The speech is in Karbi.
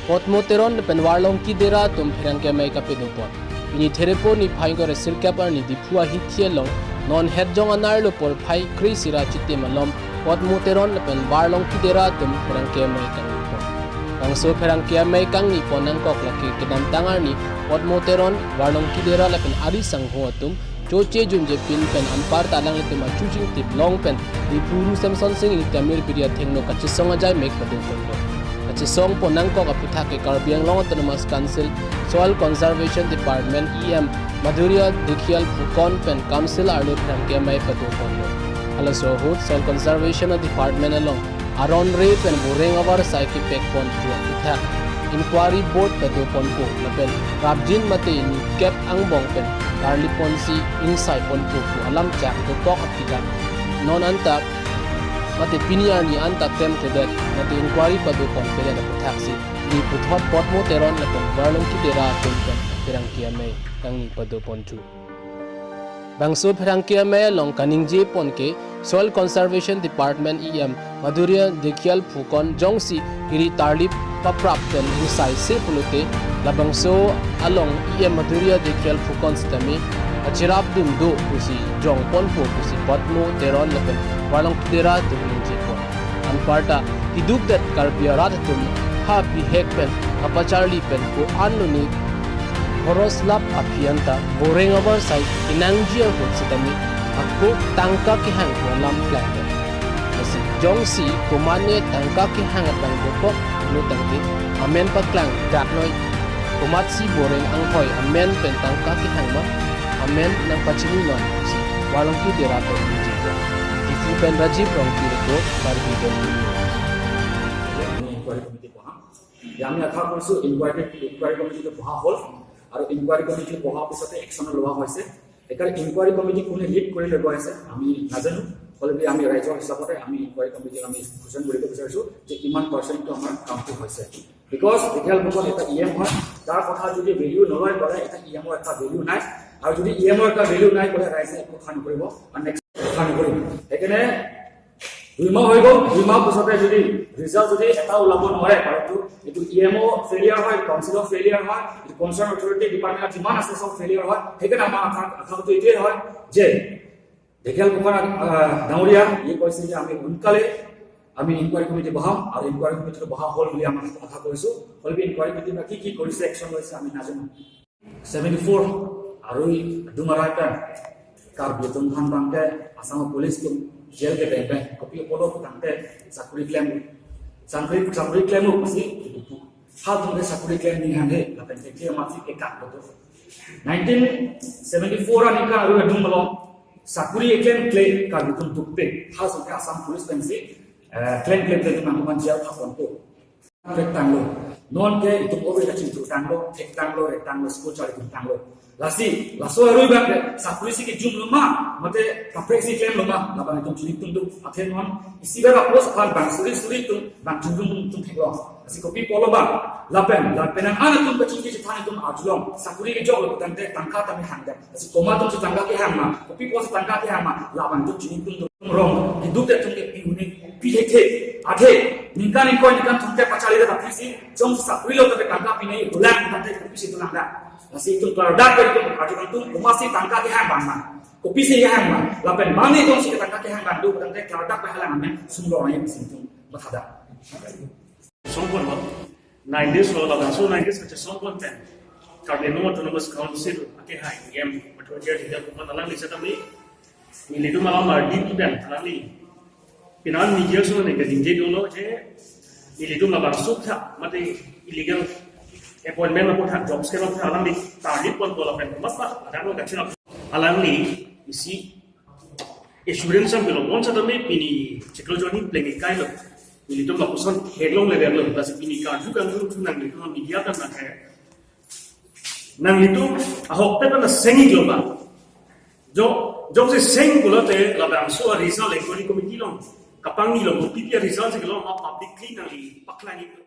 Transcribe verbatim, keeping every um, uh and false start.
Potmo Teron lapen Warlongki Dera atum pherangke amei kapedopon. Pini Therepo niphai ingkoi ra sirkep arni Diphu ahithi along non hetjong anerlo porphai kre-isi ra chitim alom Potmo Teron lapen Warlongki Dera atum pherangke amei kangni pon. Bangso pherangke amei kangni pon nangkok lake kedamtang arni Potmo Teron, Warlongki Dera lapen ari sangho atum choche junje pin pen anparta alanglitum achu chingtip long pen Diphu Ru Semsonsing Ingti amir biri athengno kachesong ajai mek padoponlo. Kachesong pon nangkok aphuthak ke Karbi Anglong Autonomous Council Soil Conservation Department E M Madhurya Dhekial Phukan pen Council arlo pherangke amei padoponlo. Halaso ahut Soil Conservation Department along aron re pen boreng avarsai kepek ponpo aphuthak Inquiry Board padoponpo lapen prapjin mate nikep angbong pen tarlip ponsi ingsai ponpo pu alam chak dokok aphuthak non anta mate pini arni anta temkledet mate inquiry padoponpedet aphuthak si ni puthot Potmo Teron lapen Warlongki Dera atum pen pherangke amei kangni padoponthu. Bangso pherangke amei along kaningje pon ke Soil Conservation Department E M Madhurya Dhekial Phukan jongsi iri tarlip paprap pen ingsai se pulote labangso along E M Madhurya Dhekial Phukan sitame achirap dun do pusi jong ponpo pusi Potmo Teron lapen Warlongki Dera atum ningje pon. Anparta kidukdet Karbi arat atum ha bihek pen kapacharli pen ko-an loni horoslap aphi anta boreng avarsai inangji ahut sitame ako tangka kehang ko alam klangdet. Lasi jongsi komatne tangka kehang atang dokok lo tangte amen paklang dak noi. Komatsi boreng anghoi amen pen tangka kehang ma, amen nangpachini non si Warlongki Dera pen ningje pon. Diphu pen Rajiv Rongpi report, Karbi Daily News. আমি inquiry committee বহাম। যে আমি আশা কৰিছো ইনকোয়াৰী ইনকোয়াৰী কমিটিটো বহা হ'ল আৰু ইনকোয়াৰী কমিটি বহাৰ পিছতে একশ্যন লোৱা হৈছে। সেইকাৰণে ইনকোয়াৰী কমিটি কোনে লিড কৰি লৈ গৈ আছে আমি নাজানো, হ'লেও আমি ৰাইজৰ হিচাপতে আমি ইনকোয়াৰী কমিটিক আমি ঘোষণা কৰিব বিচাৰিছো যে কিমান পাৰ্চেণ্টটো আমাৰ কামটো হৈছে। বিকজ দীঘল বচন এটা ই এম হয়, তাৰ কথা যদি ভেলিউ নলয় ক'লে এটা ই এমৰ এটা ভেলিউ নাই। আৰু যদি ই এমৰ এটা ভেলিউ নাই ক'লে ৰাইজে একো কথা নকৰিব আৰু নেক্সট কথা নকৰিব। সেইকাৰণে দুই মাহ হৈ গ'ল, দুই মাহ পিছতে যদি ৰিজাল্ট যদি এটা ওলাব নোৱাৰে, কাৰণ এইটো ই এম অ' ফেলিয়াৰ হয়, কাউন্সিলৰ ফেলিয়াৰ হয়, এইটো কনচাৰ্ণ অথৰিটি ডিপাৰ্টমেণ্টত যিমান আছে চব ফেলিয়াৰ হয়। সেইকাৰণে আমাৰ আশা আশাটো এইটোৱে হয় যে ঢেকিয়াল ফুকন, আহ, ডাঙৰীয়া ইয়ে কৈছে যে আমি সোনকালে আমি ইনকোৱাৰী কমিটি বহাম আৰু ইনকোৱাৰী কমিটিটো বহা হ'ল বুলি আমি আশা কৰিছো। হ'লেও ইনকোৱাৰী কমিটিয়ে কি কি কৰিছে, একশ্যন লৈছে আমি নাজানো। ছেভেণ্টি ফ'ৰ আৰু এই দুমাৰা এটা কাৰ্বি তুমফান বাংকে আছাম পুলিচ তুম জেল কে বেংকে কপি পলো বাংকে চাকৰি ক্লেম, চাকৰি, চাকৰি ক্লেম উপসি hal tungke sakuri klem ni hande lapen ke klem mati ke kak betul. Nineteen seventy four ani ka aru adung malom sakuri klem klem ka betul tukpe hal sungke Assam Police pensi, eh, klem klem klem nang kuman jail thapon tu. Rek tanglo. Non ke itum ove kaching tu tanglo, ek tanglo, rek tanglo, school chari tum tanglo. Lasi, laso arui bang ke, sakuri si kejum loma, mate kaprek si klem loma, labang itum chini tum tum, athe non, isi bera post aphan bang suri suri tum, bang chum chum tum tum theklong. Lasi kopi polo bang, lapen, lapen an tum kachingki chithan tum arjulong, sakuri kejok lo tangte, tangka tame hangde. Lasi komat tum si tangka kehang ma, kopi polo si tangka kehang ma, labang tum chini tum tum rong, kidukdet tum ke pi huni, pi hethe, athe, ningkan ingkoi ningkan tum ke pachali da tapi si, jong sakuri lo tapi tangka pi nei, bulan tangte kopi si tulang da. Lasi itum klardak ke itum arju kan tum, komat si tangka kehang bang ma. Kopi si kehang ma. Lapen mani itum si tangka kehang bang do, tangte klardak ke halang amen, sumlo amen si itum mathada. Songpon lo, nine days lo, labangso nine days kache songpon pen. Karbi Anglong Autonomous Council, ake hai, E M, Madhurya Dhekial Phukan alangli setame, nelitum alam ardi pen, alangli pinan media aso ne kadingje dolo je, nelitum labangso tha, mate illegal appointment aphuthak jobs ke aphuthak alangli target pon bola pen mas mas ada lo kachin alangli isi assurance am pilo pon setame pini chiklo joni pleng kai lo. Nelitum lapuson helong le lo, lasi pini karju kan tu nang nelitum media kan na hai. Nanglitum ahokpet na seng-ik lo ba. Jo, jongsi seng pulote labangso a-result inquiry committee along kapangni lo, P P a-result si lo ma publicly nangli paklang-ik.